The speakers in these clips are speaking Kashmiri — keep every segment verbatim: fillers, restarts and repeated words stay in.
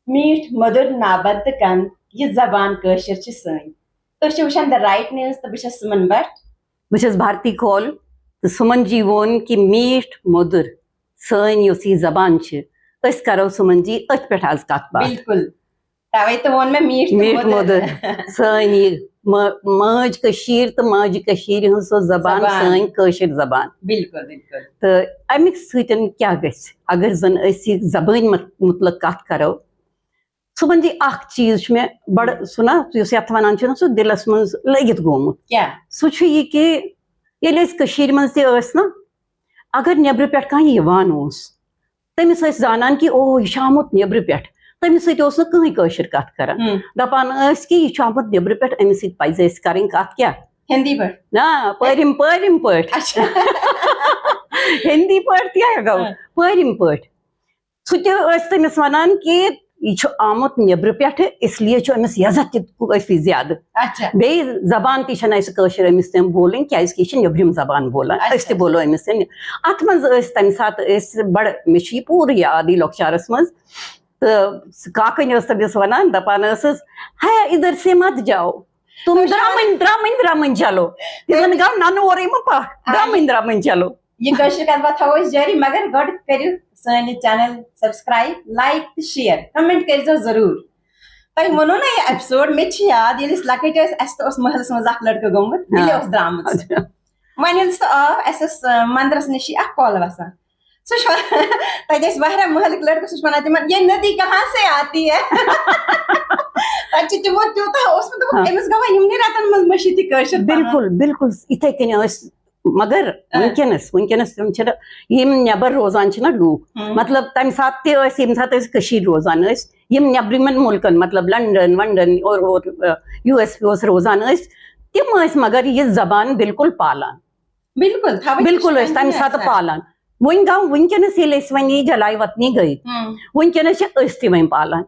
میٖٹھ مٔدٕر نابد تہٕ کن، یہِ زبان کٲشِر چھِ سٲنۍ۔ تُہۍ چھِو وٕچھان The Right News تہٕ بہٕ چھَس سُمن بٹ۔ بہٕ چھَس بھارتی کھول تہٕ سُمن جی ووٚن کہِ میٖٹھ مٔدٕر سٲنۍ یۄس یہِ زبان چھِ، أسۍ کرو سُمن جی أتھۍ پٮ۪ٹھ آز کتھ باتھ۔ بِلکُل۔ توے تہٕ ووٚن مےٚ میٖٹھ تہٕ میٖٹھ مٔدٕر۔ مٔدٕر۔ سٲنۍ یہِ مٲ-، مٲج کٔشیٖر تہٕ ماجہِ کٔشیٖرِ ہٕنٛز سۄ زبان، زبان۔ سٲنۍ کٲشِر زبان۔ بِلکُل، بِلکُل۔ تہٕ اَمِکۍ سۭتۍ کیٛاہ گژھِ؟ اگر زن أسۍ یہِ زبٲنۍ مت-، مُتلق کتھ کرو، صُبحن جی اکھ چیٖز چھُ مےٚ بڑٕ، سُہ نا، یُس یتھ ونان چھِ نا، سُہ دِلس منٛز لٔگِتھ گوٚمُت۔ کیٛاہ؟ سُہ چھُ یہِ کہِ ییٚلہِ أسۍ کٔشیٖرِ منٛز تہِ ٲسۍ نا، اگر نیٚبرٕ پٮ۪ٹھ کانٛہہ یِوان اوس، تٔمِس ٲسۍ زانان کہِ او، یہِ چھُ آمُت نیٚبرٕ پٮ۪ٹھ۔ تٔمِس سۭتۍ اوس نہٕ کٕہٕنۍ کٲشِر کتھ کران۔ ہم۔ دپان ٲسۍ کہِ یہِ چھُ آمُت نیٚبرٕ پٮ۪ٹھ، أمِس سۭتۍ پزِ اَسہِ کرٕنۍ کتھ کیٛاہ؟ ہندی پٲٹھۍ؟ نہ، پٲرِم، پٲرِم پٲٹھۍ۔ اچھا۔ ہندی پٲٹھۍ تہِ ہٮ۪کو، ہاں۔ پٲرِم پٲٹھۍ۔ سُہ تہِ ٲسۍ تٔمِس ونان کہِ یہِ چھُ آمُت نیٚبرٕ پٮ۪ٹھٕ، اس لیے چھُ أمِس یزت تہِ کٲفی زیادٕ۔ اچھا۔ بیٚیہِ زبان تہِ چھَنہٕ اَسہِ کٲشِر أمِس تٔمۍ بولٕنۍ، کیٛازِ کہِ یہِ چھِ نیٚبرِم زبان بولان۔ اچھا۔ أسۍ تہِ بولو أمِس تٔمۍ۔ اَتھ منٛز ٲسۍ تَمہِ ساتہٕ أسۍ بڑٕ، مےٚ چھُ یہِ پوٗرٕ یاد یہِ لۄکچارَس منٛز۔ تہٕ سُہ کاکَنۍ ٲس تٔمِس وَنان، دَپان ٲسٕس، "ہے، ادھر سے مت جاؤ، تم تُہۍ چھِو درامٕنۍ، درامٕنۍ، درامٕنۍ چلو۔" تِمَن گوٚو نَنہٕ اورَے مہٕ پَکھ، آ، درامٕنۍ، درامٕنۍ چلو۔ یہِ کٲشِر کَتھ باتھ تھاوو أسۍ جٲری، مگر گۄڈٕ کٔرِو سٲنۍ یہِ channel subscribe، like تہٕ share، comment کٔرۍزیو ضروٗر۔ تۄہہِ ووٚنوُ نا یہِ episode، مےٚ تہِ چھِ یاد، ییٚلہِ أسۍ لۄکٕٹۍ ٲسۍ، اَسہِ تہِ اوس محلَس منٛز اَکھ لٔڑکہٕ گوٚمُت، آ۔ مِلیو اوس درٛامُت۔ اچھا۔ وۄنۍ ییٚلہِ سُہ آو، اَسہِ اوس، آ، مندرَس نِش یہِ اَکھ کۄل وَسان۔ سُہ چھُ وَنان، تَتہِ ٲسۍ واریاہ محلٕکۍ لٔڑکہٕ، سُہ چھُ وَنان تِمَن، "یہ ندی کہاں سے آتی ہے؟" تَتہِ چھِ تِمو تیوٗتاہ اوسمُت، دوٚپُکھ، آ۔ "أمِس گوٚو وۄنۍ یِمنٕے رٮ۪تَن منٛز مٔشیٖد یہِ کٲشِر پَنُن۔" بِلکُل، بِلکُل، یِتھَے کٔنۍ ٲسۍ۔ مگر آ۔ وٕنکیٚنَس، وٕنکیٚنَس تِم چھِنہٕ، یِم نٮ۪بَر روزان چھِنہ لوٗکھ، ہم۔ مطلب، تَمہِ ساتہٕ تہِ ٲسۍ، ییٚمہِ ساتہٕ أسۍ کٔشیٖرِ روزان ٲسۍ، یِم نٮ۪برِمٮ۪ن مُلکَن، مطلب، لندن، ونڈن اور، اور، آ، یوٗ ایس یوٗ ایس روزان ٲسۍ، تِم ٲسۍ مگر یہِ زبان بِلکُل پالان۔ بِلکُل، تھاوٕنۍ بِلکُل چھِ ٲسۍ تَمہِ ساتہٕ آسان۔ پالان۔ وۄنۍ گوٚو وٕنکیٚنَس ییٚلہِ أسۍ وۄنۍ یہِ جلاے وطنی گٔے، ہم۔ وٕنکیٚنَس چھِ أسۍ تہِ وۄنۍ پالان۔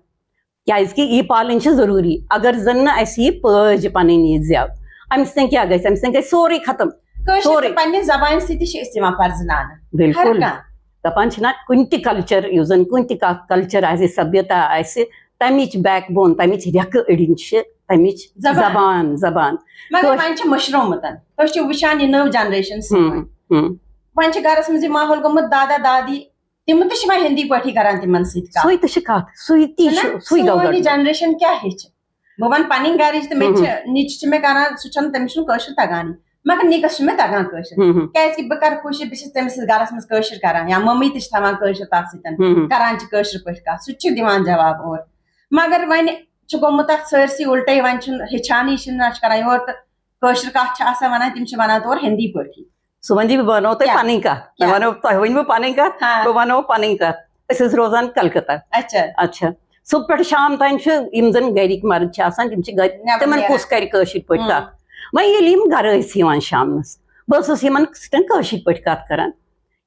کیازِ کہِ یہِ پالٕنۍ چھِ ضروٗری۔ اگر زن نہٕ اَسہِ یہِ پٲج پنٕنۍ یی زٮ۪و، اَمہِ سۭتۍ کیٛاہ گژھِ؟ اَمہِ سۭتۍ گژھِ سورُے ختم۔ کٲشِر سورُے۔ تہٕ پننہِ زبانہِ سۭتۍ تہِ چھِ أسۍ یِوان پرزٕناونہٕ۔ بِلکُل۔ ہر کانٛہہ۔ دپان چھِنہ، کُنہِ تہِ culture، یُس زن کُنہِ تہِ کانٛہہ culture آسہِ، سبیتا آسہِ، تمِچ backbone، تمِچ ریکہٕ أڑِنۍ چھِ تمِچ زبان۔ زبان، زبان۔ مگر کٲش- وۄنۍ چھِ مٔشرومُت۔ أسۍ چھِ وٕچھان یہِ نٔو generation سٲنۍ۔ ہم، ہم۔ وۄنۍ چھِ گرس منٛز یہِ ماحول گوٚمُت، دادا دادی تِم تہِ چھِ وۄنۍ ہندی پٲٹھی کران تِمن سۭتۍ کتھ۔ سُے تہِ چھِ کتھ، سُے تی چھُ، چھُنہ؟ سُے گوٚو سٲنۍ یہِ گڑبڑ۔ Generation کیٛاہ ہیٚچھِ؟ بہٕ وَنہٕ پنٕنۍ گرٕچ تہٕ مےٚ تہِ چھِ، ہُم۔ نیٚچہِ چھِ مےٚ کران، سُہ چھَنہٕ، تٔمِس چھُنہٕ کٲشُر تگانٕے، مگر نِکس چھُ مےٚ تگان کٲشُر۔ ہُم، ہُم۔ کیٛازِ کہِ بہٕ کرٕ کوٗشِش، بہٕ چھَس تٔمِس سۭتۍ گرس منٛز کٲشُر کران، یا مٔمی تہِ چھِ تھاوان کٲشُر تتھ سۭتۍ، ہُم، ہُم۔ کران چھِ کٲشِر پٲٹھۍ کتھ، سُہ تہِ چھُ دِوان جواب اورٕ۔ مگر وۄنۍ چھُ گوٚمُت اتھ سٲرسٕے اُلٹے، وۄنۍ چھُنہٕ ہیٚچھانٕے، یہِ چھِنہٕ، نہ چھِ کران یورٕ، تہٕ کٲشِر کتھ چھِ آسان ونان، تِم چھِ ونان تورٕ ہندی پٲٹھی۔ سُمن جی، بہٕ ونو تۄہہِ کیٛاہ؟ پنٕنۍ کتھ۔ مےٚ کیٛاہ؟ ونو، تۄہہِ ؤنۍ مےٚ پنٕنۍ کتھ، ہاں۔ بہٕ ونو پنٕنۍ کتھ۔ أسۍ ٲسۍ روزان کلکتہ۔ اچھا۔ اچھا۔ صبح پٮ۪ٹھ شام تام چھِ یِم زن گرِکۍ مرد چھِ آسان، تِم چھِ گرِ، نٮ۪بر تِمن نیران۔ کُس کرِ کٲشِر پٲٹھۍ ہُم۔ کتھ؟ وۄنۍ ییٚلہِ یِم گرٕ ٲسۍ یِوان شامنس، بہٕ ٲسٕس یِمن سۭتۍ کٲشِر پٲٹھۍ کتھ کران۔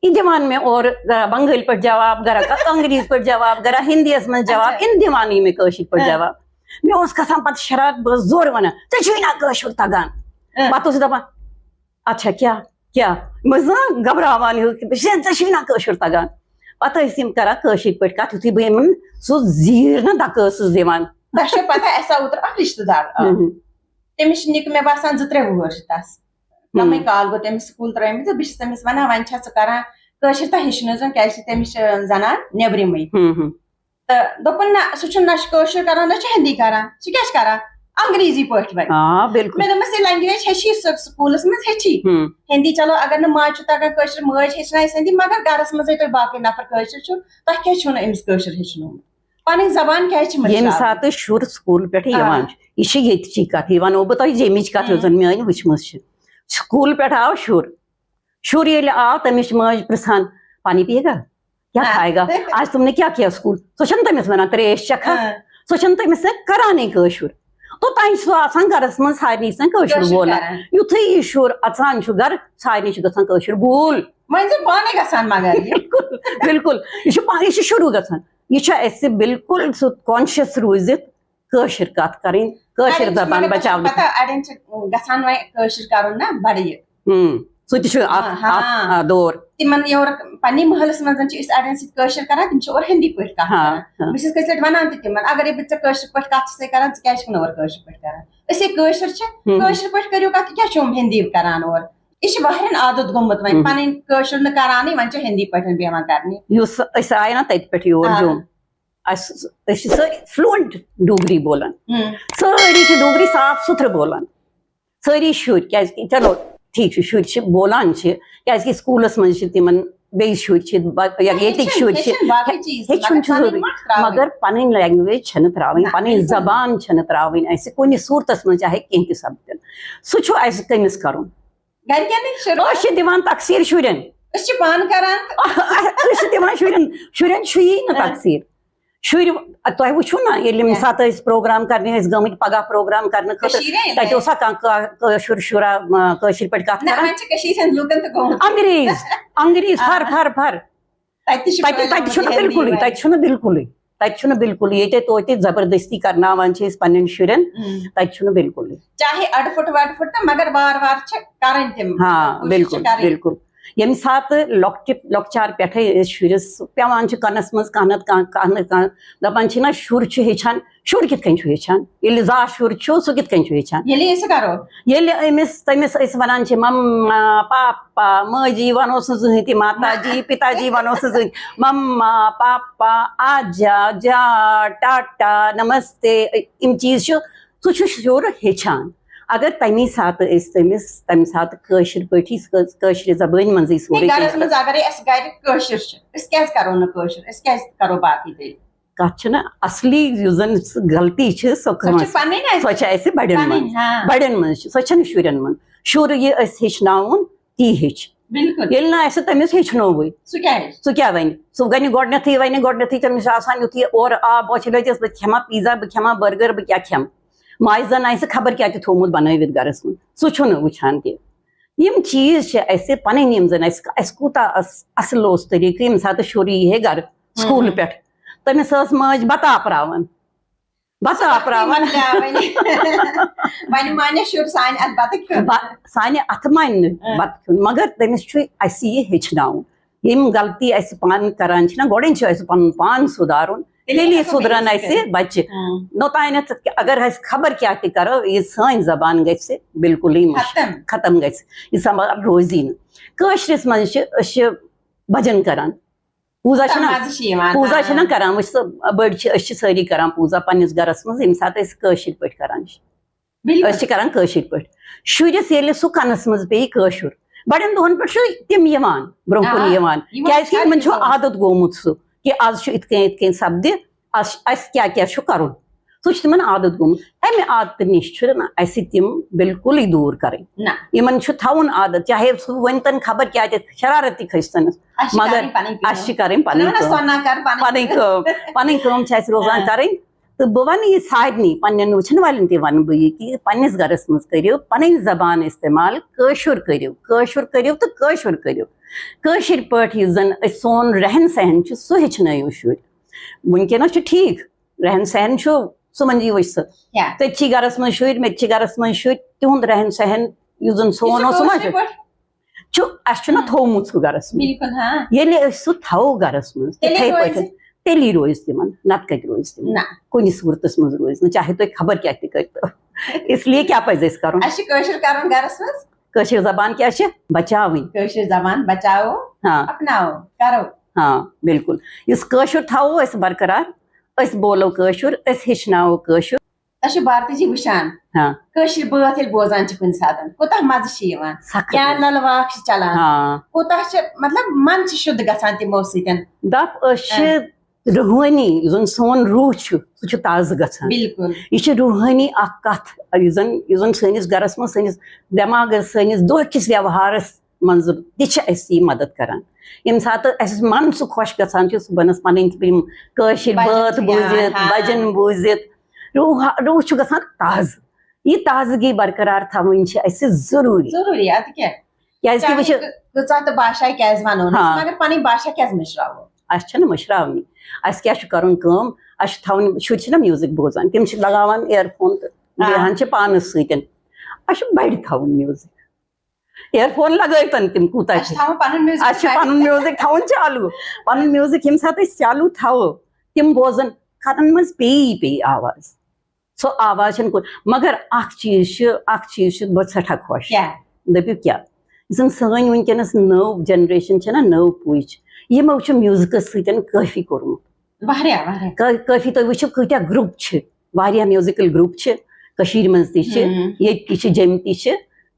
یہِ دِوان مےٚ اورٕ گرا بنگٲلۍ پٲٹھۍ جواب، گرا انگریٖز پٲٹھۍ جواب، گرا ہندیس منٛز جواب، اچھا۔ یِم دِوان یہِ مےٚ کٲشِر پٲٹھۍ ہاں۔ جواب۔ مےٚ اوس کھسان پتہٕ شرارت، بہٕ ٲسٕس زورٕ ونان، "ژےٚ چھُے نا کٲشُر تگان؟" ہاں۔ پتہٕ اوس دپان، اچھا، کیٛاہ، کیٛاہ؟ مےٚ ٲس نہ گھبراوان ہیوٗ کہِ، "ژےٚ، ژےٚ چھُے نہ کٲشُر تگان؟" پتہٕ ٲسۍ یِم کران کٲشِر پٲٹھۍ کتھ، یُتھُے بہٕ یِمن سُہ زیٖر نہ دکہٕ ٲسٕس دِوان۔ تۄہہِ چھو پتہ، اَسہِ آو اوترٕ اکھ رشتہٕ دار آو۔ مہم۔ تٔمِس چھِ نِکہٕ مےٚ باسان زٕ ترٛےٚ وُہُر چھِ تَس۔ کمٕے ہم۔ کال گوٚو تٔمِس سکوٗل ترٲومٕتۍ تہٕ بہٕ چھَس تٔمِس وَنان، "وۄنۍ چھا ژٕ کران کٲشِر تہٕ ہیٚچھنٲوزیٚن، کیٛازِ چھِ تٔمِس چھِ زنان نیٚبرِمٕے۔" ہم، ہم۔ تہٕ دوٚپُن، "نہ، سُہ چھُنہٕ، نہ چھُ کٲشُر کران، نہ چھُ ہِندی کران، سُہ کیٛاہ چھُ کران؟ انگریزی پٲٹھۍ وۄنۍ۔" آ، بِلکُل۔ مےٚ دوٚپمَس، "یہِ language ہیٚچھی سُہ سکوٗلَس منٛز ہیٚچھی۔ ہم۔ ہِندی، چلو، اگر نہٕ ماجہِ چھُ تَگان کٲشُر، مٲج ہیٚچھنایہِ سٕنٛدی، مگر گرَس منٛزٕے تۄہہِ باقٕے نفر کٲشِر چھِو، تۄہہِ کیٛازِ چھُو نہٕ أمِس کٲشُر ہیٚچھنومُت؟ پنٕنۍ زبان کیٛازِ چھِ ییٚمہِ مٔشراوٕنۍ؟" ساتہٕ شُر سکوٗل پٮ۪ٹھٕ آ۔ یِوان چھُ، یہِ چھِ ییٚتچی کَتھ، یہِ وَنو بہٕ تۄہہِ ییٚمِچ کَتھ، یۄس ہم۔ زَن میٛٲنۍ وٕچھمٕژ چھِ۔ سکوٗل پٮ۪ٹھ آو شُر، شُر ییٚلہِ آو، تٔمِس چھِ مٲج پرٛژھان، "پانی پیے گا؟ کیا آ۔ کھائے گا؟ آج تم نے کیا کیا اسکول؟" سۄ چھَنہٕ تٔمِس وَنان، "ترٛیش چَکھا؟" آ۔ سۄ چھَنہٕ تٔمِس سۭتۍ کَرانٕے کٲشُر۔ توٚتام چھُ سُہ آسان گَرَس منٛز سارنٕے سۭتۍ کٲشُر کٲشُر بولان۔ کَران۔ یُتھُے یہِ شُر اَژان چھُ گَرٕ، سارنٕے چھُ گژھان کٲشُر بول۔ وۄنۍ زَن پانَے گژھان مگر یہِ۔ بِلکُل، بِلکُل۔ یہِ چھُ پا-، یہِ چھُ شروٗع گژھان۔ یہِ چھُ اَسہِ بِلکُل سُہ conscious روٗزِتھ کٲشِر کَتھ کَرٕنۍ، کٲشِر اَڑٮ۪ن چھِ، زبان مگر تۄہہِ چھُ بَچاوٕنۍ۔ پَتہ، اَڑٮ۪ن چھِ گژھان وۄنۍ کٲشِر کَرُن نہ بَڑٕ یہِ۔ ہُم۔ سُہ تہِ چھُ اکھ، ہاں، ہاں۔ اکھ، آ، دور۔ تِمن یورٕ پننہِ محلس منٛز چھِ أسۍ اڑٮ۪ن سۭتۍ کٲشِر کران، تِم چھِ اورٕ ہندی پٲٹھۍ کتھ ہاں، کران۔ ہاں۔ بہٕ چھَس کٲنٛسہِ لٹہِ ونان تہِ تِمن، اگرے بہٕ ژےٚ کٲشِر پٲٹھۍ کتھ چھَسے کران، ژٕ کیازِ چھُکھ نہٕ اورٕ کٲشِر پٲٹھۍ کران؟ أسۍ ہے کٲشِر چھِ، ہُم۔ کٲشِر پٲٹھۍ کٔرِو کتھ، یہِ کیٛاہ چھُ یِم ہندی کران اورٕ؟ یہِ چھِ واریاہن عادت گوٚمُت وۄنۍ، ہُم۔ پنٕنۍ کٲشُر نہٕ کرانٕے، وۄنۍ چھِ ہندی پٲٹھۍ بیٚہوان کرنہِ۔ یُس أسۍ آے نا تتہِ پٮ۪ٹھ یور آ۔ جوٚم، اَسہِ، أسۍ چھِ سٲری فلوئنٹ ڈوگری بولان۔ ہُم۔ سٲری چھِ ڈوگری صاف سُتھرٕ بولان۔ سٲری شُرۍ، کیازِ کہِ چلو ٹھیٖک چھُ، شُرۍ چھِ بولان چھِ، کیازِ کہِ سکوٗلس منٛز چھِ تِمن بیٚیہِ شُرۍ چھِ، با-، یا نہ، ییٚتِکۍ ہیٚچھُن، شُرۍ چھِ، ہیٚچھُن باقٕے چیٖز تہِ، ہیٚچھُن مگر چھُ پَنٕنۍ ضروٗری، مَتھ ترٛاوٕنۍ۔ مگر پَنٕنۍ لینگویج چھَنہٕ ترٛاوٕنۍ، نہ، پَنٕنۍ بِلکُل۔ زبان چھَنہٕ ترٛاوٕنۍ اَسہِ کُنہِ صوٗرتَس منٛز، چاہے کینٛہہ تہِ سَپدِن۔ سُہ چھُ اَسہِ کٔمِس کَرُن؟ گرِکٮ۪ن نِش شروٗع۔ أسۍ چھِ دِوان تقصیٖر شُرٮ۪ن۔ أسۍ چھِ پانہٕ کران۔ أسۍ چھِ دِوان شُرٮ۪ن، شُرٮ۪ن چھُ یی نہٕ آ۔ تقصیٖر۔ شُرۍ، تۄہہِ وٕچھِو نہ، ییٚلہِ ییٚمہِ کیٛاہ؟ ساتہٕ أسۍ پروگرام کرنہِ ٲسۍ گٔمٕتۍ، پگاہ پروگرام کرنہٕ خٲطرٕ، کٔشیٖرِ تَتہِ ہٕنٛدۍ۔ اوسا کانٛہہ کا-، کٲشُر شُرا، آ، کٲشِر پٲٹھۍ کتھ نہ، کران؟ وۄنۍ چھِ کٔشیٖرِ ہٕنٛدۍ لوٗکن تہِ گوٚمُت۔ انگریز، انگریز، آ۔ فر، فر، فر۔ تَتہِ تہِ چھِ تَتہِ، پٲلۍ تَتہِ چھُنہٕ آمٕتۍ بِلکُلٕے، ہِندی تَتہِ چھُنہٕ بِلکُلٕے، تَتہِ چھُنہٕ بِلکُلٕے۔ ییٚتہِ توتہِ زبردستی کرناوان چھِ أسۍ پننٮ۪ن شُرٮ۪ن، ہم۔ تَتہِ چھُنہٕ بِلکُلٕے۔ چاہے اَڑٕ پھُٹ وَڑٕ پھُٹ تہٕ مگر وارٕ وارٕ چھِ کرٕنۍ تِم، ہاں، کوٗشِش چھِ بِلکُل، کرٕنۍ۔ بِلکُل۔ ییٚمہِ ساتہٕ لۄکٹہِ، لۄکچار پٮ۪ٹھَے أسۍ شُرِس پٮ۪وان چھِ کَنَس منٛز کانٛہہ نَتہٕ کانٛہہ، کانٛہہ نَتہٕ کانٛہہ، دَپان چھِ نہ، شُر چھُ ہیٚچھان، شُر کِتھ کٔنۍ چھُ ہیٚچھان؟ ییٚلہِ زا شُر چھُ، سُہ کِتھ کٔنۍ چھُ ہیٚچھان؟ ییٚلہِ أسۍ کرو۔ ییٚلہِ أمِس، تٔمِس أسۍ وَنان چھِ، مَمّا، پاپا، مٲجی وَنوس نہٕ زٕہٕنۍ تہِ، ماتا جی، پِتا جی وَنوس نہٕ زٕہٕنۍ۔ مَمّا، پاپا، آجا، جا، ٹاٹا، نمستے، یِم چیٖز چھِ، سُہ چھُ شُر ہیٚچھان۔ اگر تَمی ساتہٕ أسۍ تٔمِس، تَمہِ ساتہٕ کٲشِر پٲٹھی، کٲ-، کٲشرِ زبٲنۍ منٛزٕے سورُے ہے، گرس کینٛہہ منٛز اگرے اَسہِ گرِ کٲشُر چھُ، أسۍ کیازِ کرو نہٕ کٲشُر؟ أسۍ کیازِ کرو باقٕے تیٚلہِ؟ کتھ چھِ نہ اصلی، یُس زن سُہ غلطی چھِ، سۄ سۄ چھِ کٲنٛسہِ، پنٕنۍ اَسہِ۔ سۄ چھِ اَسہِ بڑٮ۪ن پنٕنۍ، منٛز، ہاں۔ بڑٮ۪ن منٛز چھِ، سۄ چھَنہٕ شُرٮ۪ن منٛز۔ شُر یہِ أسۍ ہیٚچھناوُن، تی ہیٚچھِ۔ بِلکُل۔ ییٚلہِ نہٕ اَسہِ تٔمِس ہیٚچھنووُے، سُہ کیٛاہ ہیٚچھِ؟ سُہ کیٛاہ وَنہِ؟ سُہ وَنہِ گۄڈٕنٮ۪تھٕے، وَنہِ گۄڈٕنٮ۪تھٕے تٔمِس چھُ آسان یُتھ یہِ اورٕ آب بۄچھِ لٔجِس، بہٕ کھٮ۪مہٕ پیٖزا، بہٕ کھٮ۪مہٕ بٔرگَر، بہٕ کیٛاہ کھٮ۪مہٕ؟ ماجہِ زَن آسہِ خبر کیٛاہ تہِ تھوٚومُت بَنٲوِتھ گَرَس منٛز، سُہ چھُنہٕ وٕچھان تہِ۔ یِم چیٖز چھِ اَسہِ پَنٕنۍ، یِم زَن اَسہِ، اَسہِ کوٗتاہ اَس-، اَصٕل اوس طریٖقہٕ، ییٚمہِ ساتہٕ شُر یی ہے گَرٕ، سکوٗلہٕ ہُم۔ پٮ۪ٹھ، تٔمِس ٲس ماجہِ بَتہٕ آپراوان۔ بَتہٕ آپراوان۔ وۄنۍ، وۄنۍ مانہِ شُر سانہِ اَتھٕ بَتہٕ کھیوٚن۔ بَ-، سانہِ اَتھٕ مانہِ نہٕ اۭں۔ بَتہٕ کھیوٚن، مگر تٔمِس چھُ اَسہِ یہِ ہیٚچھناوُن۔ یِم غلطی اَسہِ پانہٕ کران چھِ نہ، گۄڈَے چھُ اَسہِ پَنُن پان سُدھارُن، تیٚلے تیٚلی ہٮ۪کو سُدھرَن بیٚیِس اَسہِ کٔرِتھ۔ بَچہِ۔ اۭں۔ نوٚتانٮ۪تھ اگر اَسہِ خبر کیٛاہ تہِ کَرو، یہِ سٲنۍ زبان گژھِ بِلکُلٕے مٔشِتھ، ختم۔ ختم گژھِ۔ یہِ زبان روزی نہٕ۔ کٲشرِس منٛز چھِ أسۍ چھِ بَجَن کران۔ پوٗزا چھِنہ، مَزٕ چھِ یِوان، پوٗزا آ۔ چھِنہ کران، وٕچھ سا، بٔڑۍ چھِ، أسۍ چھِ سٲری کران پوٗزا پننِس گرس منٛز، ییٚمہِ ساتہٕ أسۍ کٲشِر پٲٹھۍ کران چھِ۔ بِلکُل۔ أسۍ چھِ کران کٲشِر پٲٹھۍ۔ شُرِس ییٚلہِ سُہ کَنَس منٛز پیٚیہِ کٲشُر، بَڑٮ۪ن دۄہَن پٮ۪ٹھ چھُ تِم یِوان، برٛونٛہہ کُن آ، یِوان۔ یِمَن کیٛازِکہِ چھُ یِمَن چھُ گژھان۔ عادت گوٚمُت سُہ کہِ آز چھُ یِتھ کٔنۍ، یِتھ کٔنۍ سَپدِ، اَس-، اَسہِ کیٛاہ کیٛاہ چھُ کَرُن۔ سُہ چھُ تِمَن عادت گوٚمُت۔ اَمہِ عادتہٕ نِش چھُ نہ اَسہِ تِم بِلکُلٕے دوٗر کَرٕنۍ۔ نہ۔ یِمَن چھُ تھاوُن عادت، چاہے سُہ ؤنۍ تَن خبر کیٛاہ تہِ، شرارت تہِ کھٔسۍ تَنَس، اَسہِ چھِ مگر کَرٕنۍ پَنٕنۍ کٲم۔ اَسہِ چھِ کَرٕنۍ پَنٕنۍ چھُنہ وَنان، کٲم۔ سۄنہ کَر پَنٕنۍ پَنٕنۍ کٲم۔ کٲم، پَنٕنۍ کٲم چھِ اَسہِ روزان آ۔ کَرٕنۍ۔ تہٕ بہٕ وَنہٕ یہِ سارنٕے، پنٛنٮ۪ن وٕچھَن والٮ۪ن تہِ وَنہٕ بہٕ یہِ کہِ پنٛنِس گَرَس منٛز کٔرِو پَنٕنۍ زبان استعمال، کٲشُر کٔرِو، کٲشُر کٔرِو تہٕ کٲشُر کٔرِو۔ کٲشِر پٲٹھۍ یُس زَن أسۍ سون رہن سہن چھُ، سُہ ہیٚچھنٲیِو شُرۍ۔ وٕنکیٚنَس چھُ ٹھیٖک، رہن سہن چھُ، صُبحن یی وٕچھ ژٕ۔ کیٛاہ؟ تٔتۍ چھی گرس منٛز شُرۍ، مےٚ تہِ چھِ گرس منٛز شُرۍ، تِہُنٛد رہن سہن یُس زن سون یہِ چھُ اوس، سُہ ما کٲشرِ چھُ؟ پٲٹھۍ۔ چھُ، اَسہِ چھُنہ ہُم۔ تھوٚومُت سُہ گرس منٛز۔ بِلکُل، ہاں۔ ییٚلہِ أسۍ سُہ تھاوو گرس منٛز، تیٚلے تِتھے روزِ۔ پٲٹھۍ، تیٚلی روزِ تِمن، نتہٕ کتہِ روزِ تِمن؟ نہ۔ کُنہِ صوٗرتس منٛز روزِ نہٕ، چاہے تُہۍ خبر کیٛاہ تہِ کٔرۍتو۔ اس لیے کیٛاہ پزِ اَسہِ کرُن؟ اَسہِ چھِ کٲشُر کرُن گرس منٛز۔ کٲشِر زبان کیٛاہ چھِ؟ بچاوٕنۍ۔ کٲشِر زبان بچاوو، ہاں۔ اپناوو، کرو۔ ہاں، بِلکُل۔ یُس کٲشُر تھاوو أسۍ برقرار، أسۍ بولو کٲشُر، أسۍ ہیٚچھناوو کٲشُر۔ تۄہہِ چھُ بھارتی جی وٕچھان، ہاں۔ کٲشِر بٲتھ ییٚلہِ بوزان چھِ کُنہِ ساتہٕ، کوٗتاہ مَزٕ چھِ یِوان۔ سخت یا مَزٕ۔ لَلہٕ واکھ چھِ چَلان، ہاں۔ کوٗتاہ چھِ، مطلب، مَن چھِ شُد گژھان تِمو سۭتۍ۔ دَپ أسۍ چھِ ہاں۔ روحٲنی، یُس زَن سون روح چھُ، سُہ چھُ تازٕ گژھان۔ بِلکُل۔ یہِ چھِ روحٲنی اَکھ کَتھ، یُس زَن، یُس زَن سٲنِس گَرَس منٛز، سٲنِس دٮ۪ماغَس، سٲنِس دۄہ کِس ویوہارَس منٛز تہِ چھِ اَسہِ یہِ مدد کران۔ ییٚمہِ ساتہٕ اَسہِ من سُہ خۄش گژھان چھُ، صُبحنَس پَنٕنۍ تِم کٲشِر بَجَن بٲتھ چھِ یِوان، بوٗزِتھ، ہاں۔ بَجَن بوٗزِتھ، روح، روح چھُ گژھان تازٕ۔ یہِ تازگی برقرار تھاوٕنۍ چھِ اَسہِ ضروٗری۔ ضروٗری، اَدٕ کیٛاہ؟ کیٛازِ کہِ چاہے وٕچھِو، کۭ-، کۭژاہ تہٕ باشا کیٛازِ وَنو نہٕ، ہاں۔ مگر پَنٕنۍ باشا کیٛازِ مٔشراوو؟ اَسہِ چھَنہٕ مٔشراونی۔ اَسہِ کیٛاہ چھُ کَرُن کٲم؟ اَسہِ چھُ تھاوُن، شُرۍ چھِنہ music بوزان، تِم چھِ لگاوان earphone تہٕ آ۔ بیٚہان چھِ پانَس سۭتۍ۔ اَسہِ چھُ بَڑِ تھاوُن music۔ ایئر فون لگٲوتن تِم کوٗتاہ اَسہِ چھِ تھاوُن پَنُن میوٗزِک اَسہِ چھُ پَنُن میوٗزِک تھاوُن چالوٗ، پَنُن میوٗزِک ییٚمہِ ساتہٕ أسۍ چالوٗ تھاوو، تِم بوزن، کَنن منٛز پیٚیی پیٚیی آواز۔ سۄ آواز چھَنہٕ کُن، مگر اکھ چیٖز چھُ، اکھ چیٖز چھُ بہٕ سٮ۪ٹھاہ خۄش۔ کیٛاہ؟ دٔپِو کیٛاہ؟ یُس زَن سٲنۍ وٕنکیٚنَس نٔو جنریشن چھےٚ نہ، نٔو پُے چھِ، یِمو چھُ میوٗزکَس سۭتۍ کٲفی کوٚرمُت۔ واریاہ واریاہ کا- کٲفی تُہۍ وٕچھِو کۭتیٛاہ گرُپ چھِ، واریاہ میوٗزِکَل گرُپ چھِ کٔشیٖرِ منٛز تہِ چھِ، ہم۔ ییٚتہِ تہِ چھِ، جیٚمہِ تہِ چھِ،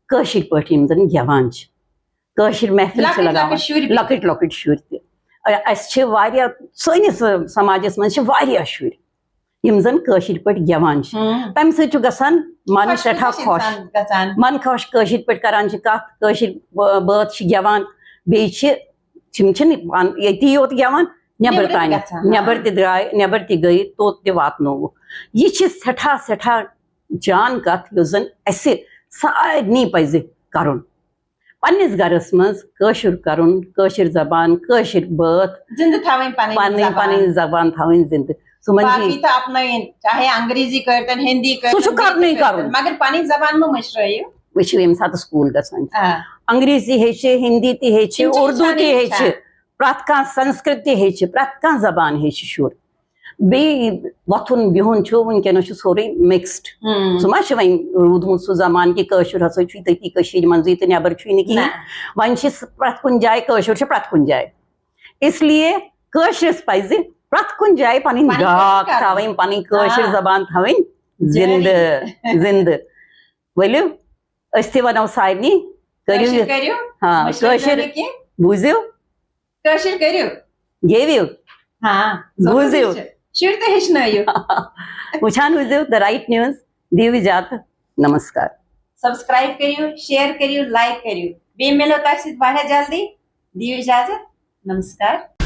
کٲشِر پٲٹھۍ یِم زَن گٮ۪وان چھِ، کٲشِر محفل چھِ لۄکٕٹۍ لگاوان۔ لۄکٕٹۍ شُرۍ تہِ۔ لۄکٕٹۍ لۄکٕٹۍ شُرۍ تہِ۔ اَ- اَسہِ چھِ واریاہ، سٲنِس سماجَس منٛز چھِ واریاہ شُرۍ یِم زَن کٲشِر پٲٹھۍ گٮ۪وان چھِ۔ ہم۔ تَمہِ سۭتۍ چھُ گژھان من خۄش سٮ۪ٹھاہ چھُ خۄش۔ اِنسان گژھان۔ من خۄش، کٲشِر پٲٹھۍ کران چھِ کَتھ، کٲشِر بٲ- بٲتھ چھِ گٮ۪وان، بیٚیہِ چھِ، تِم چھِنہٕ پان ییٚتی یوت گٮ۪وان، نٮ۪بر نٮ۪برٕ تہِ تام، گژھان، آ۔ نٮ۪بر تہِ درٛاے، نٮ۪بر تہِ گٔے، توٚت تہِ واتنووُکھ۔ یہِ چھِ سٮ۪ٹھاہ سٮ۪ٹھاہ جان کَتھ، یُس زَن اَسہِ سارنٕے پَزِ کَرُن۔ پننِس گرس منٛز کٲشُر کرُن، کٲشِر زبان، کٲشِر بٲتھ، زندٕ تھاوٕنۍ پنٕنۍ پنٕنۍ زبان۔ پنٕنۍ زبان تھاوٕنۍ زندٕ۔ سُمن جی، باقٕے تہٕ اپنٲوِن، چاہے انگریزی کٔرتن، ہندی کٔرتن، سُہ چھُ کرنُے بیٚیہِ تہِ کرُن۔ کٔرتن، مگر پنٕنۍ زبان مہ مٔشرٲیِو۔ وٕچھِو، ییٚمہِ ساتہٕ سکوٗل گژھان چھِ، آ۔ انگریزی ہیٚچھِ، ہندی تہِ ہیٚچھِ، تِم چھِ اردو ہیٚچھان، تہِ یِم ہیٚچھِ، ہیٚچھان۔ پرٛٮ۪تھ کانٛہہ سنسکرت تہِ ہیٚچھِ، پرٛٮ۪تھ کانٛہہ زبان ہیٚچھِ شُر۔ بیٚیہِ وۄتھُن بِہُن چھُ وٕنکیٚنس چھُ سورُے مِکسڈ۔ ہم۔ سُہ ما چھُ وۄنۍ روٗدمُت سُہ زمانہٕ کہِ کٲشُر ہسا چھُ تٔتی کٔشیٖرِ منٛزٕے تہٕ نٮ۪بر چھُے نہٕ کِہیٖنۍ۔ نہ۔ وۄنۍ چھِ س- پرٛٮ۪تھ کُنہِ جایہِ کٲشُر چھُ پرٛٮ۪تھ کُنہِ جایہِ۔ اس لیے کٲشرِس پزِ پرٛٮ۪تھ کُنہِ جایہِ پنٕنۍ پنٕنۍ ڈاک کٲشِر کرٕنۍ۔ تھاوٕنۍ، پنٕنۍ کٲشِر آ۔ زبان تھاوٕنۍ زندٕ، زندٕ۔ ؤلِو، أسۍ تہِ ونو سارنٕے، کٔرِو کٲشِر یہِ، کٔرِو، ہاں، مٔشرٲیِو کٲشِر نہٕ کینٛہہ۔ بوٗزِو، کٲشِر کٔرِو، گیٚوِو، ہاں، بوٗزِو۔ ضروٗری چھُ۔ شُرۍ تہِ ہیٚچھنٲیِو۔ وٕچھان روٗزِو The Right News۔ دِیِو اِجازت۔ نمسکار۔ سبسکرائب کٔرِو، شیئر کٔرِو، لائک کٔرِو۔ بیٚیہِ مِلو تۄہہِ سۭتۍ واریاہ جلدی۔ دِیِو اِجازت۔ نمسکار۔